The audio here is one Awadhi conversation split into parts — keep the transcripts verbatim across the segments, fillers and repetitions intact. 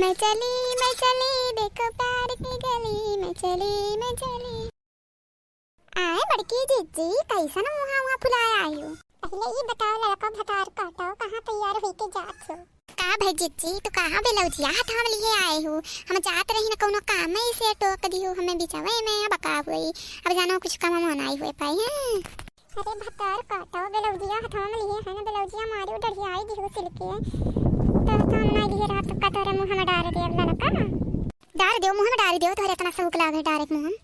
मैं चली, मैं चली, देखो प्यार की गली, मैं चली, मैं चली। आए बड़की जिज्जी, कैसन मुँह उहाँ फुलाए आयू? पहिले ई बताओ लड़का भतार काटो, कहाँ तैयार होइके जात हो? का भई जिज्जी, तू कहाँ बेलौजिया हथवा में लिहे आए हो? हम जात रही न कौनो काम में, इसे टोक दिहू हमें बिचवे में, अब का हुई? अब जानो कुछ काम में नाई हुए पाई हैं। अरे भतार काटो, बेलौजिया हथवा में लिहे है न, बेलौजिया मारी डढ़ियाई दिहू सिलके। तो हम नाई लिहे रहत, तो का तोरे मुँह में डार दे अब लड़का? डार देव, मुँह में डार देव, तोहरे इतना शौक लागे डारे के मुँह में।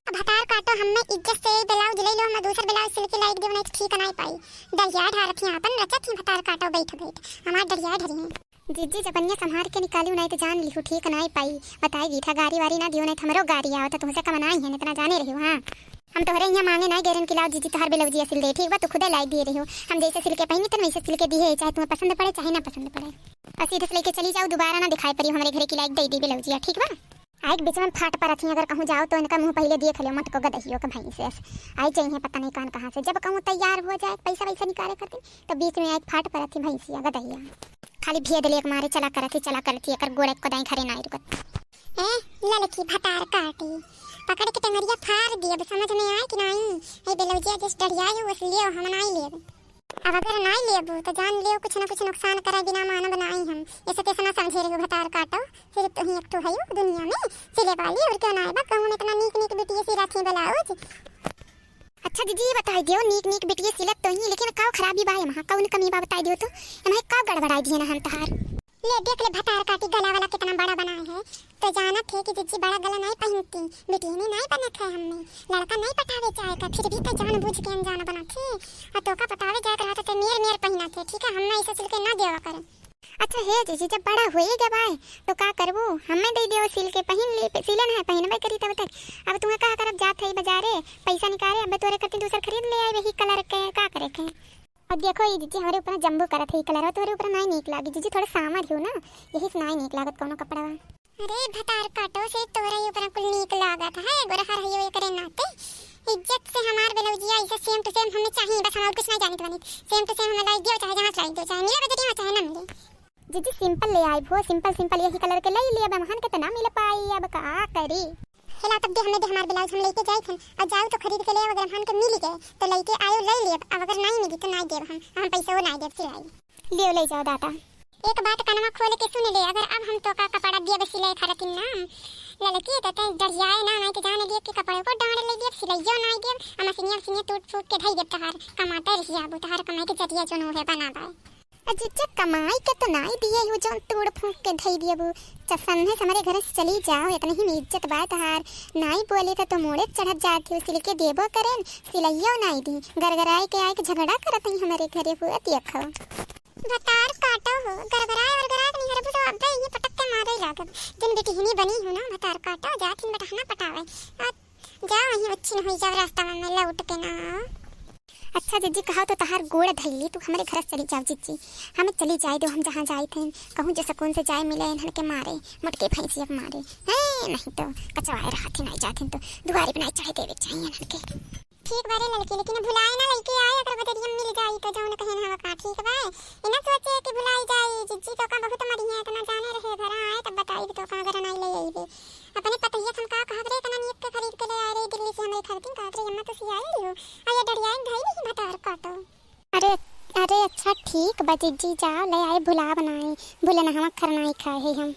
अब भतार काटो, हम्मे इज्जत से यही ब्लाउज ले लो, हम्मे दूसर ब्लाउज सिल के लाइक देव, नहीं तो ठीक नाई पाई। डरिया ढारत ही आपन रचत ही भतार काटो, बैठ बैठ हमार डरिया ढरी है। जिज्जी जबनिया संभार के निकालियो, नहीं तो जान लिहू ठीक नाई पाई। बताई दी था गारी वारी ना दियो, नहीं तो हमरो गारी आवत, तुमसे कम नाई है, इतना जाने रही हो। हाँ, हम तोहरे यहाँ मांगे नाई गेरन कि लाओ जिज्जी तोहर ब्लाउजिया सिल दे, ठीक बा, तू खुदे लाइक दिए रही हो। हम जैसे सिल के पहनी तन वैसे सिल के दिए, चाहे तुम्हें पसंद पड़े चाहे ना पसंद पड़े। और सीधे से लेके चली जाओ, दोबारा ना दिखाई पड़ी हमरे घरे कि लाइक दे दी ब्लाउजिया, ठीक बा। आइक बीच में फाट परत ही, अगर कहूँ जाओ तो इनका मुँह पहिले देख लो, मत को गदहियो के भैंस ऐसे। आई चाहिए पता नहीं कौन कहाँ से, जब कहूँ तैयार हो जाए, पैसा वैसा निकाले खातिर, तो बीच में आइक फाट परत ही भैंसिया गदहिया। खाली भेद लेक मारे चला करत ही, चला करत ही, एकर गोड़े को दाई घरे नाई रुकत। ए, ललकी भतार काटी, पकड़ के टंगरिया फाड़ दिए, अब समझ में आए कि नाई? ए ब्लाउजिया जिस डरिया है, उस लियो, हम नाई लेब। अब अगर नाई लेबू, तो जान लियो, कुछ न कुछ नुकसान करे बिना मानब नाई हम। ऐसे तैसे ना समझे रहियो भतार काटो, सिर्फ तुही एक ठो हयो दुनिया में सिले वाली, और क्यों ना आए बा, कहूँ इतना नीक नीक बिटिये सिलत ही ब्लाउज। अच्छा जिज्जी, ये बताई दियो, नीक नीक बिटिये सिलत तो ही, लेकिन का खराबी बा एम्हा, कौन कमी बा बताई दियो तो, एम्हा का गड़बड़ाई दिए ना हम तहार। ले देख ले भतार काटी, गला वाला कितना बड़ा बनाए है। तो जानत है कि जिज्जी बड़ा गला नाई पहनती, बिटिहनी नाई बनत है हमने। लड़का नाई पटावे जाए का, फिर भी तो जानबूझ के अनजान बनत है। और तोका पटावे जाए रहा तो ते मेर मेर पहनत है, ठीक है, हमने ऐसे सिल के ना देवा करे। अच्छा हे जिज्जी, जब बड़ा होए गया बाय तो का करबू? हमें दे दियो सिल के, पहन ले, सिले ना है, पहनबे करी तब तक। अब तुम्हें का करब, जात है बाजारे, पैसा निकाले, अब तोरे करती दूसर खरीद ले आए वही कलर के, का करे के। अब देखो ई जिज्जी, हमरे ऊपर जम्बो करत है ई कलरवा, तोहरे ऊपर नाई नीक लागी जिज्जी, थोड़े सामर हो ना, यही से नाई नीक लागत कौनो कपड़वा। अरे भतार काटो, से तोहरे ही ऊपर कुल नीक लागत है, गोरहर हइयो एकरे नाते। इज्जत से हमार ब्लाउजिया ऐसे same to same हमें चाहिए, बस हम और कुछ नहीं जानित बनित। Same to same हमें लाई दियो, चाहे जहाँ से लाई दियो, चाहे मिले बजरिया में, चाहे ना मिले। जिज्जी simple ले आई भो, simple simple यही कलर के ले लिए, अब हमहन के तो ना मिल पाई, अब का करी। हेला तब दे हमें दे हमार ब्लाउज, हम लेके जाई थन। और जाओ तो खरीद के ले आओ, अगर हमहन के मिल गए तो लेके आयो, ले लेब। अब अगर नहीं मिली तो नहीं देब हम, हम पैसा वो नहीं देब सिलाई। लियो ले जाओ दादा। एक बात कनवा खोल के सुन ले, अगर अब हम तोका कपड़ा देब सिलाई खातिर ना ललकी, तो तैं डरियाए ना, नहीं तो जान लिए कि कपड़े को डांड ले देब, सिलाइयो नहीं देब, आ मशीनिया मशीनिया टूट फूट के धई देब तहार, कमाते रह जाबू, तहार कमाई के जरिया जोन है बना बाय। अ जिज्जी कमाई के तो नाई दिए हो, जौन तोड़ फूंक के धई दिए बू। चसन है हमरे घर से चली जाओ, इतनी ही इज्जत बा तहार। नाई बोले तो, तो मोड़े चढ़त जाती हो, सिल के देबो करेन, सिलैयो नाई दी। गरगराए के आए के झगड़ा करत ही हमरे घरे हुआ, देखो। भतार काटो हो, गरगराए वरगराए के निहरबू तो अब्बे ये पटक के मारे लागब। दिन बिटिहनी बनी हो ना, भतार काटो, जात ही बटहना पटावे। आ जाओ, वहीं उच्छिन होई जाओ, रास्ता में लौट के ना आओ। अच्छा जिज्जी, कहा तो तहार गोड़ धैली, तू हमरे घर से चली जाओ जिज्जी, हमें चली जाए दो, हम जहाँ जाए थे, कहूँ जे सुकून से जाए मिले, इन्हन के मारे, मोटके भैंसिया के मारे, हैं, नहीं तो कचवाए रहत ही, नहीं जात ही तो दुआरी बनाए चढ़े देवे के चाहिए इन्हन के। ठीक बारे ललकी, लेकिन भुलाए ना लइके आए, अगर बदरिया में मिल जाई तो जौन कहे ना का, ठीक बा, इना सोचे कि भुलाई जाई, जिज्जी तो का बहुत मरी है, इतना जाने रहे, घर आए तब बताई तो का, अगर नहीं ले आईबे। अपने पतोहिया से हम का कहब रे, इतना नीक के खरीद के ले आए रही दिल्ली से हमरे खातिर, कहत रही अम्मा तो सियाई लियो, आ ये डरियाई धई नहीं भतार काटो। अरे, अरे अच्छा ठीक बा जिज्जी, जाओ ले आए भुला बनाए, भुलनहवा खरनाई खाए है हम।